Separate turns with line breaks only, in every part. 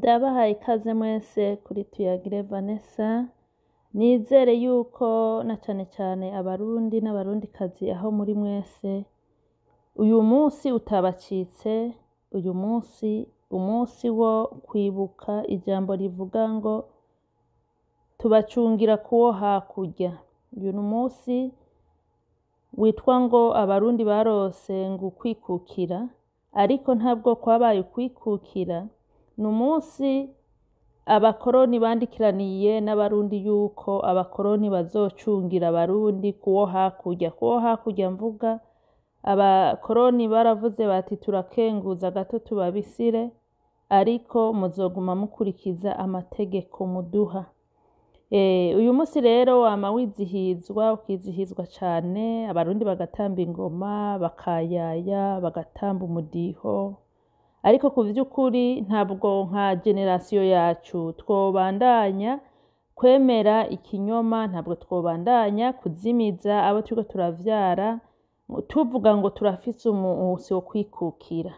Ndabahaye ikaze mwese kuri Tuyagire Vanessa, nizere yuko na cane cane Abarundi n'Abarundikazi aho muri mwese, uyu munsi utabacitse, uyu munsi, umunsi wo kwibuka ijambo rivuga ngo tubacungira kuwo hakurya. Uyu ni umunsi witwa ngo Abarundi barose ngo ukwikukira, ariko ntabwo kwabaye ukwikukira, ni umunsi abakoroni bandikiraniye n'Abarundi yuko abakoroni bazocungira Abarundi kuwo hakurya. Kuwo hakurya mvuga, abakoroni baravuze bati turakenguza gato tubabisire, ariko muzoguma mukurikiza amategeko muduha. Uyu munsi rero wama wizihizwa, ukizihizwa cane, Abarundi bagatamba ingoma, bakayaya, bagatamba umudiho, ariko ku vy'ukuri ntabwo nka generasiyo yacu twobandanya kwemera ikinyoma, ntabwo twobandanya kuzimiza abo turiko turavyara, tuvuga ngo turafise umusi wo kwikukira.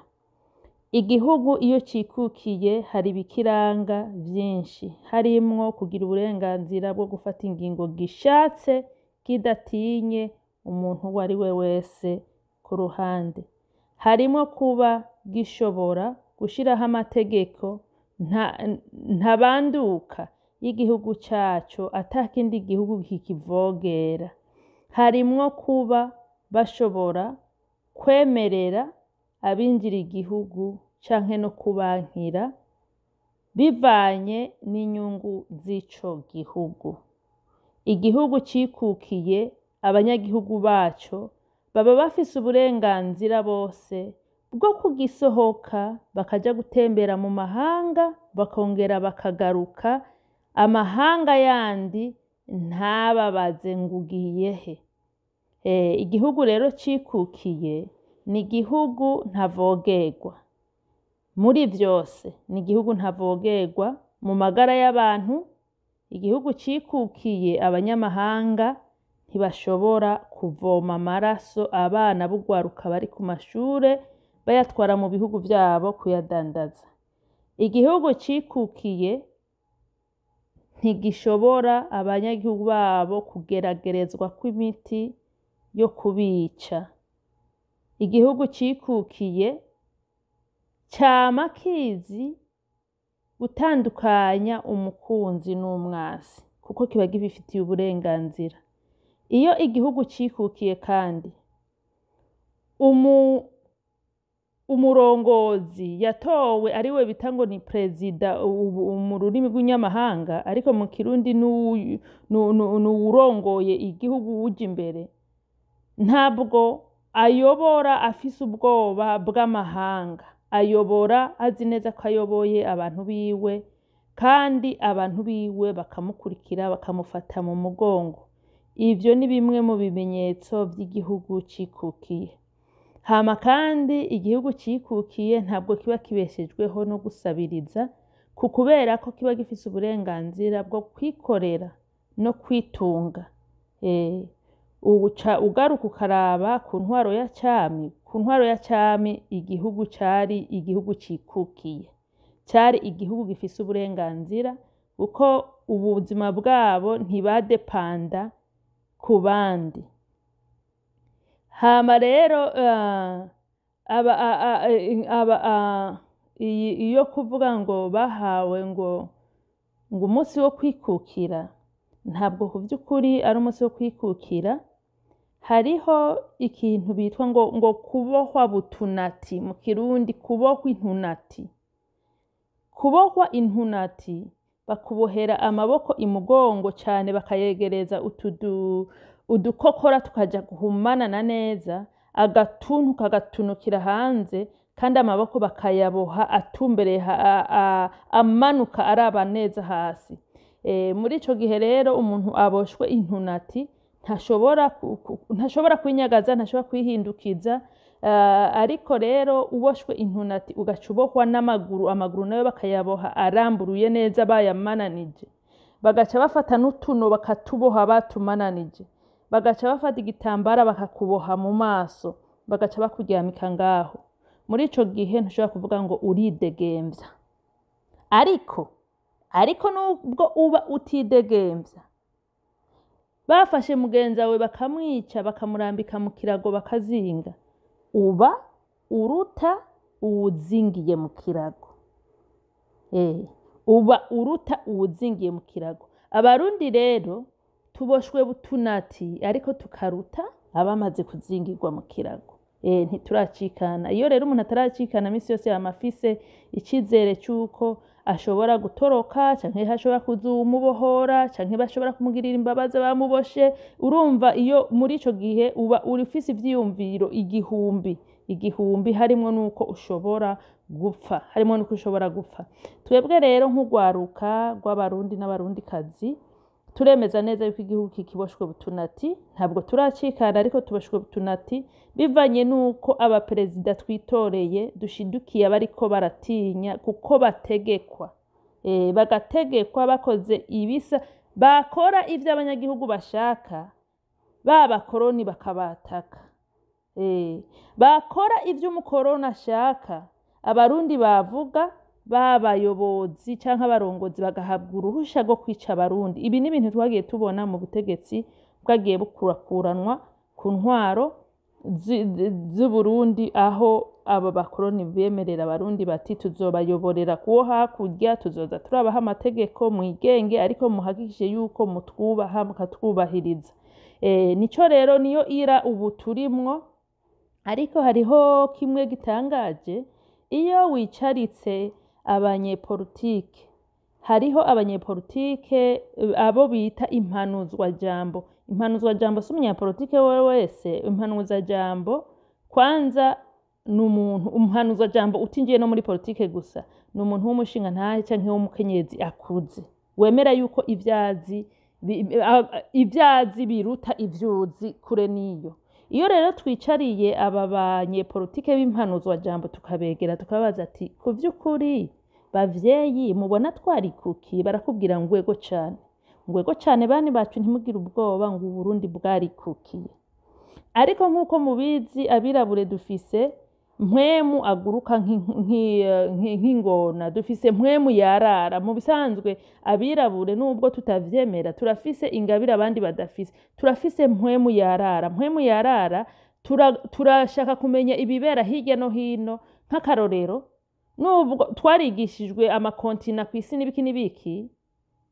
Igihugu iyo cikukiye hari ibikiranga vyinshi, harimwo kugira uburenganzira bwo gufata ingingo gishatse kidatinye umuntu uwo ari we wese ku ruhande. Harimwo kuba gishobora gushiraho amategeko ntabanduka y'igihugu caco ata kindi gihugu kikivogera. Harimwo kuba bashobora kwemerera abinjira igihugu canke no kubankira bivanye n'inyungu z'ico gihugu. Igihugu cikukiye, abanyagihugu baco baba bafise uburenganzira bose bwo kugisohoka bakaja gutembera mu mahanga, bakongera bakagaruka, amahanga yandi ntababaze ngo ugiye he. Igihugu rero cikukiye ni igihugu ntavogerwa muri vyose, ni igihugu ntavogerwa mu magara y'abantu. Igihugu cikukiye, abanyamahanga ntibashobora kuvoma amaraso abana b'urwaruka bari ku mashure bayatwara mu bihugu vyabo kuyadandaza. Igihugu cikukiye ntigishobora abanyagihugu babo kugeragerezwa kw'imiti yo kubica. Igihugu cikukiye cama kizi gutandukanya umukunzi n'umwasi, kuko kiba gibifitiye uburenganzira. Iyo igihugu cikukiye kandi umurongozi yatowe, ariwe bita ngo ni perezida ubu mu rurimi rw'inyamahanga, ariko mu Kirundi nuwurongoye igihugu uwuja imbere, ntabwo ayobora afise ubwoba bw'amahanga, ayobora azi neza ko ayoboye abantu biwe, kandi abantu biwe bakamukurikira, bakamufata mu mugongo. Ivyo ni bimwe mu bimenyetso vy'igihugu cikukiye. Hama kandi igihugu cikukiye ntabwo kiba kibeshejweho no gusabiriza, ku kubera ko kiba gifise uburenganzira bwo kwikorera no kwitunga. Uca ugaruka ukaraba ku ntwaro ya cami, ku ntwaro ya cami igihugu cari igihugu cikukiye, cari igihugu gifise uburenganzira, kuko ubuzima bwabo ntibadepanda ku bandi. Hama rero aba, aba, iyo kuvuga ngo bahawe ngo umunsi wo kwikukira, ntabwo ku vy'ukuri ari umunsi wo kwikukira. Hariho ikintu bitwa ngo kubohwa butunati, mu Kirundi kubohwa intunati. Kubohwa intunati, bakubohera amaboko imugongo cane, bakayegereza udukokora tukaja guhumanana neza, agatuntu kagatunukira hanze, kandi amaboko bakayaboha atumbereye amanuka araba neza hasi. Muri ico gihe rero umuntu aboshwe intunati ntashobora kwinyagaza, ntashobora kwihindukiza. Ariko rero uboshwe intunati ugaca ubohwa n'amaguru, amaguru nayo bakayaboha aramburuye neza bayamananije, bagaca bafata n'utuno bakatuboha batumananije, bagaca bafata igitambara bakakuboha mu maso, bagaca bakuryamika ngaho. Muri ico gihe ntushobora kuvuga ngo uridegemvya. Ariko nubwo uba utidegemvya, bafashe mugenzi wawe bakamwica, bakamurambika mu kirago, bakazinga, uba uruta uwuzingiye mu kirago. Uba uruta uwuzingiye mu kirago. Abarundi rero tuboshwe butunati, ariko tukaruta abamaze kuzingirwa mu kirago. Ntituracikana. Iyo rero umuntu ataracikana, misi yose yama afise icizere c'uko ashobora gutoroka, canke hashobora kuza uwumubohora, canke bashobora kumugirira imbabazi abamuboshe. Urumva, iyo muri ico gihe uba uri ufise ivyiyumviro igihumbi igihumbi, harimwo nuko ushobora gupfa, harimwo nuko ushobora gupfa. Twebwe rero nk'urwaruka rw'Abarundi n'Abarundikazi turemeza neza yuko igihugu kikiboshwe butunati. Ntabwo turacikana, ariko tuboshwe butunati bivanye nuko abaperezida twitoreye dushidukiye abariko baratinya, kuko bategekwa, bagategekwa bakoze ibisa, bakora ivyo abanyagihugu bashaka, ba bakoroni bakabataka. Bakora ivyo umukoroni ashaka, Abarundi bavuga, babayobozi canke abarongozi bagahabwa uruhusha rwo kwica Abarundi. Ibi ni ibintu twagiye tubona mu butegetsi bwagiye bukurakuranwa ku ntwaro z'Uburundi, aho abo bakoroni bemerera Abarundi bati: "Tuzobayoborera kuwo hakurya, tuzoza turabaha amategeko mwigenge, ariko muhakikishe yuko mutwubaha, mukatwubahiriza." Nico rero niyo ira ubu turimwo. Ariko hariho kimwe gitangaje: iyo wicaritse abanyepolitike, hariho abanyepolitike abo bita impanuzwajambo. Impanuzwajambo si umunyapolitike wewe wese. Impanuzwajambo kwanza ni umuntu, umuhanuzwajambo utinjiye no muri politike gusa, ni umuntu w'umushingantahe canke w'umukenyezi akuze, wemera yuko ivyazi ivyazi biruta ivyuzi kure. Niyo iyo rero twicariye aba banyepolitike b'impanuzwajambo, tukabegera, tukababaza ati: "Ku vy'ukuri bavyeyi, mubona twarikukiye?" Barakubwira ngo: "Ego cane, ngo ego cane, bani bacu, ntimugire ubwoba, ngo Uburundi bwarikukiye." Ariko nk'uko mubizi, abirabure dufise mpwemu aguruka nk'ingona, dufise mpwemu yarara. Mu bisanzwe abirabure, nubwo tutavyemera, turafise ingabire abandi badafise. Turafise mpwemu yarara. Mpwemu yarara, turashaka kumenya ibibera hirya no hino. Nk'akarorero, nubwo twarigishijwe amakontina kw'isi n'ibiki n'ibiki,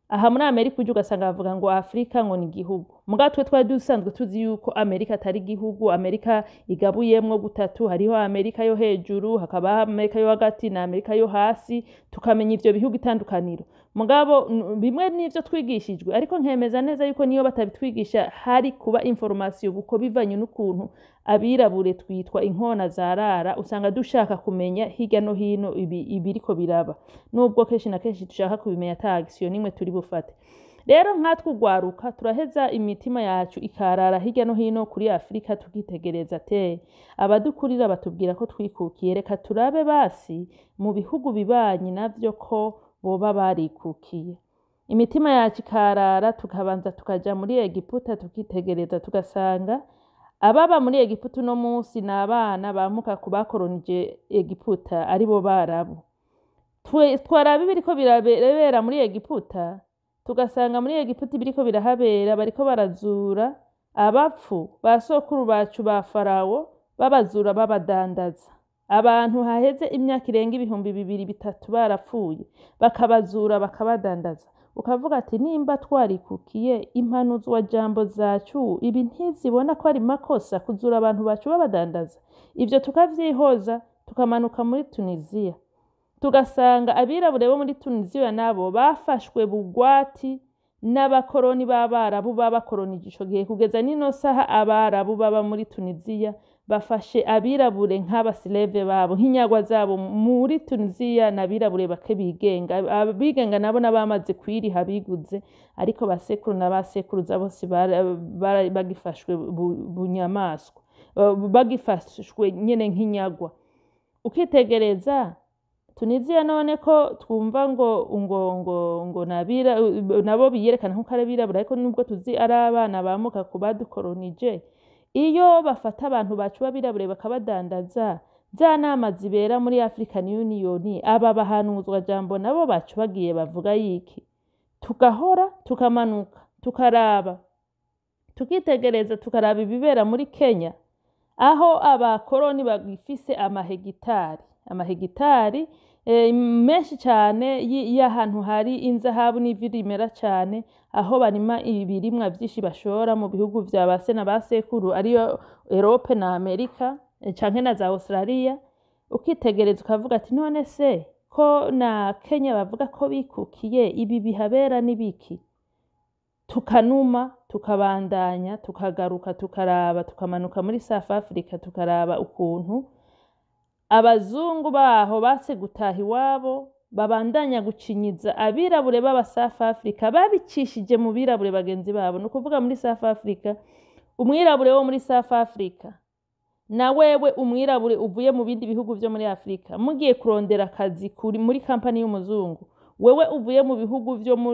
aha muri Amerika uje ugasanga bavuga ngo Afurika ngo ni igihugu. Mugabo twe twari dusanzwe tuzi yuko Amerika atari igihugu. Amerika igabuyemwo gutatu: hariho Amerika yo hejuru, hakaba Amerika yo hagati na Amerika yo hasi. Tukamenya ivyo bihugu, itandukaniro. Mugabo bimwe n'ivyo twigishijwe, ariko nkemeza neza yuko niyo batabitwigisha hari kuba information, kuko bivanye n'ukuntu abirabure twitwa inkona zarara, usanga dushaka kumenya hirya no hino ibiriko biraba, nubwo kenshi na kenshi dushaka kubimenya ata action nimwe turi bufate. Rero nkatwe ugwaruka turaheza imitima yacu ikarara hirya no hino kuri Afurika, tukitegereza te abadukurira batubwira ko twikukiye, reka turabe basi mu bihugu bibanyi navyo ko boba barikukiye. Imitima yacu ikarara, tukabanza tukaja muri Egiputa, tukitegereza, tugasanga ababa muri Egiputa uno munsi ni abana bamuka ku bakoronije Egiputa, aribo Barabu. Twaraba ibiriko birabera muri Egiputa, tugasanga muri Egiputa ibiriko birahabera, bariko barazura abapfu ba sokuru bacu ba Farawo, babazura babadandaza. Abantu haheze imyaka irenga 2000, 3000 barapfuye, bakabazura bakabadandaza. Ukavuga ati: "Nimba twarikukiye, impanuzwa jambo zacu ibi ntizibona ko ari makosa kuzura abantu bacu babadandaza?" Ivyo tukavyihoza, tukamanuka muri Tunisiya, tugasanga abirabure bo muri Tunisiya nabo bafashwe bugwati n'abakoroni b'Abarabu babakoronije ico gihe. Kugeza n'ino saha Abarabu baba muri Tunisiya bafashe abirabure nk'abaslave babo, nk'inyagwa zabo. Muri Tunisiya n'abirabure bake bigenga. Abigenga nabo n'abamaze kwiriha, biguze, ariko basekuru na basekuruza bose bagifashwe bunyamaswa, bagifashwe nyene nk'inyagwa. Ukitegereza Tunisiya, none ko twumva ngo nabira nabo biyerekana nkuko ari abirabura, ariko nubwo tuzi ari abana bamuka ku badukoronije, iyo bafata abantu bacu b'abirabure bakabadandaza. Za nama zibera muri African Union, aba bahanuzwa jambo nabo bacu bagiye bavuga yiki? Tugahora tukamanuka, tukaraba, tukitegereza, tukaraba ibibera muri Kenya, aho abakoroni bagifise amahegitari menshi cane y'ahantu hari inzahabu n'ivi rimera cane, aho barima ibirimwa vyinshi bashora mu bihugu vya ba se na ba sekuru, ariyo Erope na Amerika canke na za Australia. Ukitegereza ukavuga ati: "None se ko na Kenya bavuga ko bikukiye, ibi bihabera n'ibiki?" Tukanuma, tukabandanya, tukagaruka, tukaraba, tukamanuka muri South Africa, tukaraba ukuntu abazungu baho base gutaha iwabo, babandanya gucinyiza abirabure b'aba South Africa babicishije mu birabure bagenzi babo. Ni ukuvuga muri South Africa, umwirabure wo muri South Africa na wewe umwirabure uvuye mu bindi bihugu vyo muri Afrika, mugiye kurondera akazi kuri muri kampani y'umuzungu, wewe uvuye mu bihugu vyo mu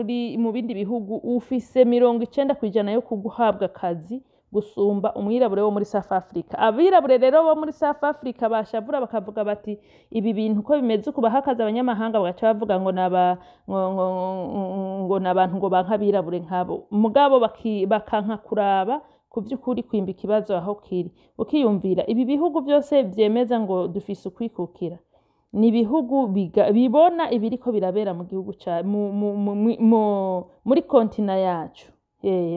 bindi bihugu ufise 90% yo kuguhabwa akazi gusumba umwirabure wo muri South Africa. Abirabure rero bo muri South Africa bashavura, bakavuga bati: "Ibi bintu ko bimeze uku, baha akazi abanyamahanga." Bagaca bavuga ngo naba ngo nabantu ngo banka abirabure nkabo, mugabo bakanka kuraba ku vy'ukuri, kwimba ikibazo aho kiri. Ukiyumvira ibi bihugu vyose vyemeza ngo dufise ukwikukira, ni ibihugu bibona ibiriko birabera mu gihugu ca mu, mu, mu, mu, muri continent yacu,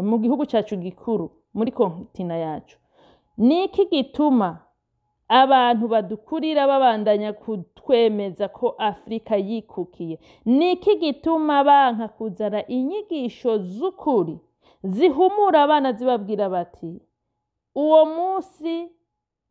mu gihugu cacu gikuru, muri continent yacu. Niki gituma abantu badukurira babandanya kutwemeza ko Afurika yikukiye? Niki gituma banka kuzana inyigisho z'ukuri zihumura abana, zibabwira bati: "Uwo munsi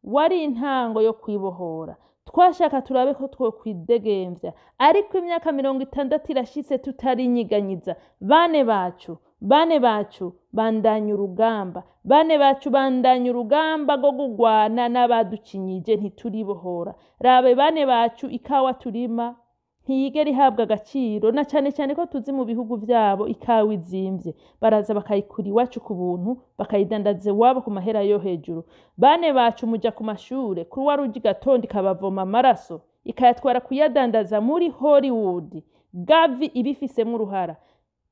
wari intango yo kwibohora, twashaka turabe ko twokwidegemvya, ariko imyaka 60 irashitse tutarinyiganyiza. Bane bacu, bane bacu, bandanya urugamba, bane bacu, bandanya urugamba rwo kugwana n'abaducinyije, ntituribohora. Rabe bane bacu, ikawa turima ntiyigera ihabwa agaciro, na cane cane ko tuzi mu bihugu vyabo ikawa izimvye, baraza bakayikura iwacu ku buntu, bakayidandaza iwabo ku mahera yo hejuru. Bane bacu, muja ku mashure, Croix Rouge igatonda ikabavoma amaraso, ikayatwara kuyadandaza muri Hollywood, Gavi ibifisemwo uruhara.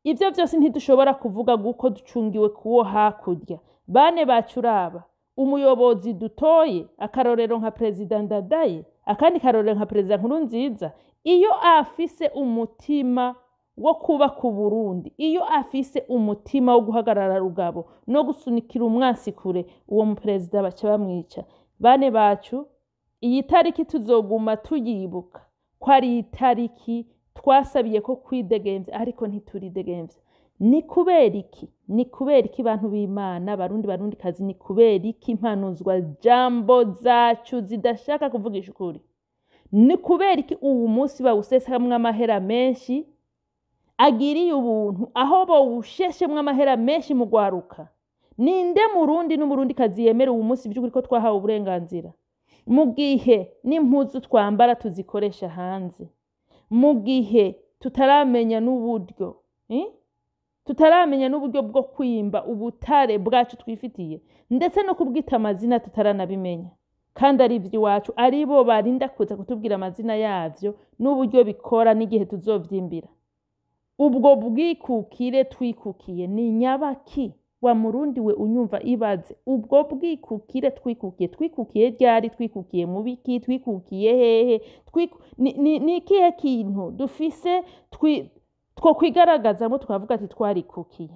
Ivyo vyose ntidushobora kuvuga guko ducungiwe kuwo hakurya. Bane bacu, uraba umuyobozi dutoye, akarorero nka Perezida Ndadaye, akandi karorero nka Perezida Nkurunziza, iyo afise umutima wo kuba ku Burundi, iyo afise umutima wo guhagarara rugabo no gusunikira umwansi kure, uwo muperezida baca bamwica. Bane bacu, iyi tariki tuzoguma tuyibuka ko ari itariki twasabiye ko kwidegemvya, ariko ntituridegemvya. Ni kubera iki? Ni kubera iki, bantu b'Imana, Barundi, Barundi kazi? Ni kubera iki impanuzwa jambo zacu zidashaka kuvugisha ukuri? Ni kubera iki uwu munsi bawusesamwo amahera menshi agiriye ubuntu, aho bawusheshemwo amahera menshi mu gwaruka? Ninde Murundi n'Umurundi kazi yemera uwu munsi by'ukuri ko twahawe uburenganzira, mu gihe n'impuzu twambara tuzikoresha hanze, mu gihe tutaramenya n'uburyo, Tutaramenya n'uburyo bwo kwimba ubutare bwacu twifitiye, ndetse no kubwita amazina tutaranabimenya, kandi ari ivy'iwacu, aribo barinda kuza kutubwira amazina yavyo n'uburyo bikora n'igihe tuzovyimbira? Ubwo bwikukire twikukiye ni nyabaki? Wa Murundi we unyumva, ibaze: ubwo bwikukire twikukiye, twikukiye ryari? Twikukiye mu biki? Twikukiye hehe? Ni ikihe kintu dufise twokwigaragazamo tukavuga ati twarikukiye?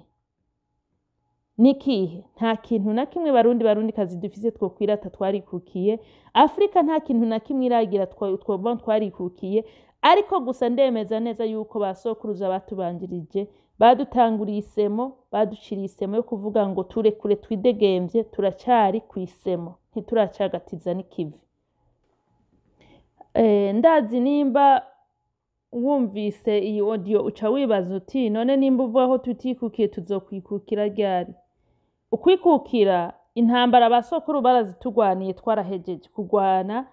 Ni kihe? Nta kintu na kimwe, Barundi, Barundi kazi, dufise twokwirata twarikukiye. Afurika nta kintu na kimwe iragira twovuga twarikukiye. Ariko gusa ndemeza neza yuko ba sokuruza batubanjirije badutanguriye isemo, baduciriye isemo yo kuvuga ngo turekure twidegemvye. Turacyari ku isemo, ntituracagatiza n'ikivi. Ndazi nimba wumvise iyi audio uca wibaza uti: "None nimba uvuga ko tutikukiye, tuzokwikukira ryari?" Ukwikukira, intambara ba sokuru barazitugwaniye, twarahejeje kugwana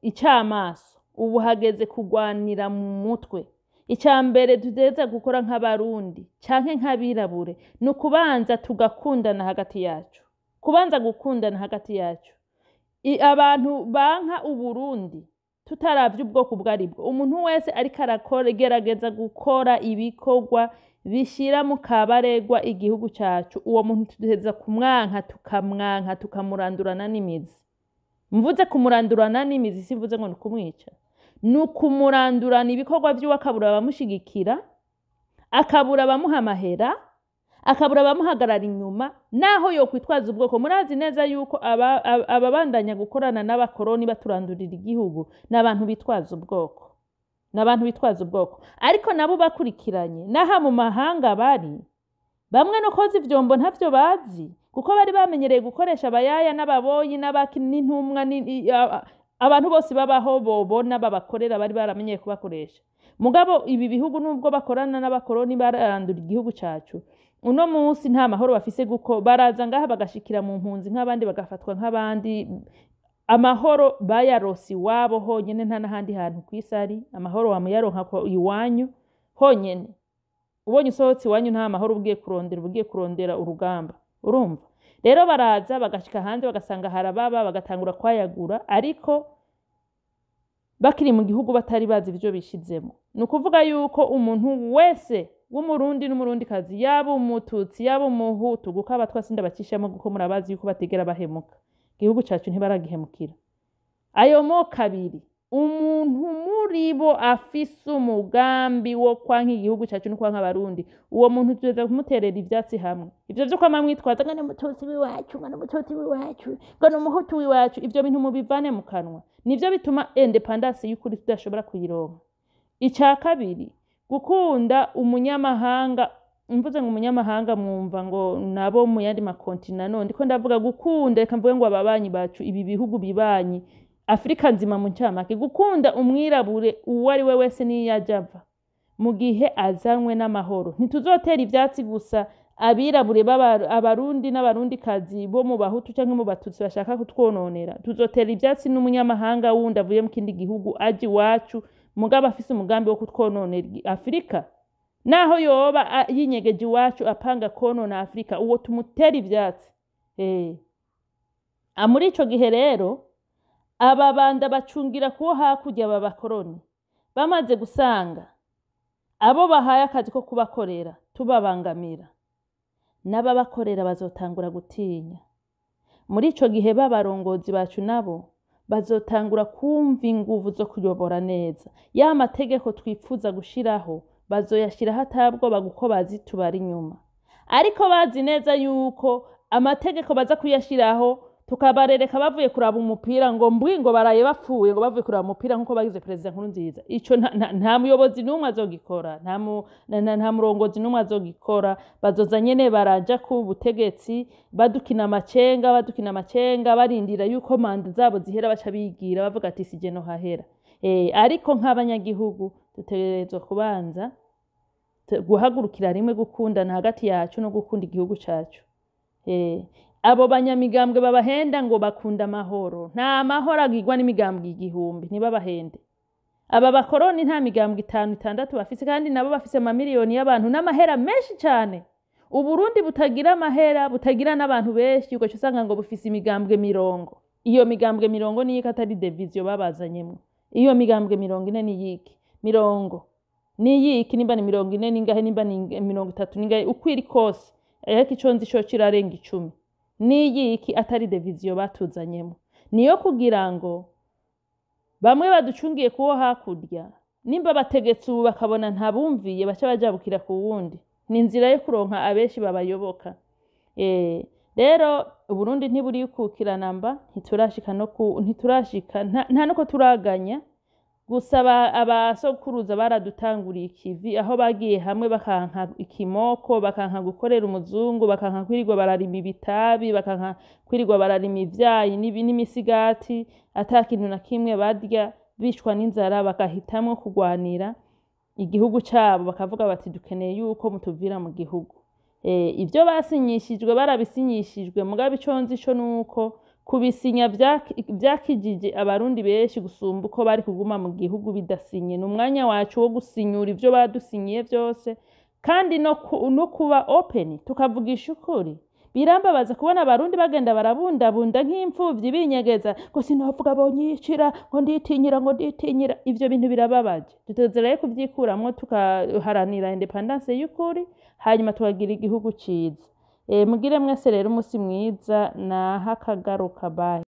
icamaso, ubu hageze kugwanira mu mutwe. Icya mbere dutegerezwa gukora nk'Abarundi canke nk'abirabure ni ukubanza tugakundana hagati yacu, kubanza gukundana hagati yacu. Abantu banka Uburundi tutaravye ubwoko ubwo aribwo, umuntu wese ariko arakora, gerageza gukora ibikorwa bishira mu kabaregwa igihugu cacu, uwo muntu tuduheza kumwanka, tukamwanka, tukamurandurana n'imizi. Mvuze kumurandurana n'imizi, simvuze ngo ni ukumwica, ni ukumurandurana ibikorwa vyiwe, akabura abamushigikira, akabura abamuha amahera, akabura abamuhagarara inyuma, naho yokwitwaza ubwoko. Murazi neza yuko ababandanya gukorana n'abakoroni baturandurira igihugu ni abantu bitwaza ubwoko, ni abantu bitwaza ubwoko. Ariko nabo bakurikiranye n'aha mu mahanga bari bamwe no koza ivyombo ntavyo bazi, kuko bari bamenyereye gukoresha abayaya n'ababoyi n'abaki n'intumwa, abantu bose babaho bobona babakorera, bari baramenyeye kubakoresha. Mugabo ibi bihugu nubwo bakorana n'abakoroni barandura igihugu cacu, uno munsi nta mahoro bafise, kuko baraza ngaha bagashikira mu mpunzi nk'abandi, bagafatwa nk'abandi. Amahoro bayarose iwabo honyene, nta n'ahandi hantu kw'isi ari amahoro wamuyaronka ko iwanyu honyene. Ubonye usohotse iwanyu nta mahoro uba ugiye kurondera, uba ugiye kurondera urugamba. Urumva rero baraza bagashika hanze bagasanga harababa, bagatangura kwayagura, ariko bakiri mu gihugu batari bazi ivyo bishizemo. Ni ukuvuga yuko umuntu wese w'Umurundi n'Umurundikazi, yaba Umututsi, yaba Umuhutu, kuko Abatwa sindabacishamo, kuko murabazi yuko batigera bahemuka, igihugu cacu ntibaragihemukira. Ayo moko abiri, umuntu muri bo afise umugambi wo kwanka igihugu cacu no kwanka Abarundi, uwo muntu tuza kumuterera ivyatsi hamwe. Ivyo vyo kwama mwitwaza ngo ni Umututsi w'iwacu, ngo ni Umututsi w'iwacu, ngo ni Umuhutu w'iwacu, ivyo bintu mubivane mu kanwa. Nivyo bituma indépendance y'ukuri tudashobora kuyironka. Ica kabiri, gukunda umunyamahanga. Mvuze ngo umunyamahanga, mwumva ngo nabo mu yandi ma continents. None ndiko ndavuga gukunda, reka mvuge ngo ababanyi bacu, ibi bihugu bibanyi, Afurika nzima mu ncamake, gukunda umwirabure uwo ari we wese n'iyo aja ava, mu gihe azanywe n'amahoro. Ntituzotera ivyatsi gusa abirabure Abarundi n'Abarundikazi bo mu Bahutu canke mu Batutsi bashaka kutwononera. Tuzotera ivyatsi n'umunyamahanga wundi avuye mu kindi gihugu aje iwacu, mugabo afise umugambi wo kutwononera Afurika. Naho yoba yinyegeje iwacu apanga konona Afurika, uwo tumutera ivyatsi. Muri ico gihe rero aba banda bacungira kuwo hakurya, aba bakoroni bamaze gusanga abo bahaye akazi ko kubakorera tubabangamira, n'ababakorera bazotangura gutinya. Muri ico gihe b'abarongozi bacu nabo bazotangura kumva inguvu zo kuyobora neza. Ya mategeko twipfuza gushiraho bazoyashiraho atabwoba, kuko bazi tubari inyuma. Ariko bazi neza yuko amategeko baza kuyashiraho tukabarereka bavuye kuraba umupira, ngo mbwi, ngo baraye bapfuye, ngo bavuye kuraba umupira, nkuko bagize Perezida Nkurunziza. Ico nta muyobozi n'umwe azogikora, nta murongozi n'umwe azogikora. Bazoza nyene baraja ku butegetsi badukina amacenga, badukina amacenga, barindira yuko manda zabo zihera, baca bigira bavuga ati sije no hahera. Ariko nk'abanyagihugu dutegerezwa kubanza guhagurukira rimwe gukundana hagati yacu no gukunda igihugu cacu. Abo banyamigambwe babahenda ngo bakunda amahoro, nta mahoro agirwa n'imigambwe 1000, ntibabahende. Aba bakoroni nta migambwe itanu, itandatu bafise, kandi nabo bafise amamiliyoni y'abantu n'amahera menshi cane. Uburundi butagira amahera, butagira n'abantu benshi, ugaca usanga ngo bufise imigambwe 40. Iyo migambwe 40 niyiki atari division babazanyemwo? Iyo migambwe 40 niyiki? Mirongo niyiki? Nimba ni 40 ningahe, nimba ni 30 ningahe, uko iri kose, ariko ico nzi co kirarenga 10. Niyiki atari division batuzanyemo? Niyo kugira ngo bamwe baducungiye kuwo hakurya, nimba bategetse ubu bakabona ntabumviye, baca bajabukira ku wundi. Ni inzira yo kuronka abenshi babayoboka. Rero Uburundi ntiburikukira namba, ntiturashika no ku ntiturashika, nta nuko turaganya. Gusa abasokuruza baradutanguriye ikivi, aho bagiye hamwe bakanka ikimoko, bakanka gukorera umuzungu, bakanka kwirirwa bararima ibitabi, bakanka kwirirwa bararima ivyayi n'imisigati, ata kintu na kimwe barya, bicwa n'inzara, bagahitamwo kugwanira igihugu cabo, bakavuga bati dukeneye yuko mutuvira mu gihugu. Ivyo basinyishijwe barabisinyishijwe, mugabo ico nzi co nuko kubisinya vyakijije Abarundi benshi gusumba uko bari kuguma mu gihugu bidasinye. Ni umwanya wacu wo gusinyura ivyo badusinyiye vyose, kandi no kuba open tukavugisha ukuri. Birambabaza kubona abarundi bagenda barabundabunda nk'imfuvyi binyegeza ngo sinovuga bonyicira, ngo nditinyira, ngo nditinyira. Ivyo bintu birababaje. Dutegerezwa rero kuvyikuramwo, tukaharanira indépendance y'ukuri, hanyuma tukagira igihugu ciza. Mugire mwese rero umusi mwiza, naho akagaruka, bye.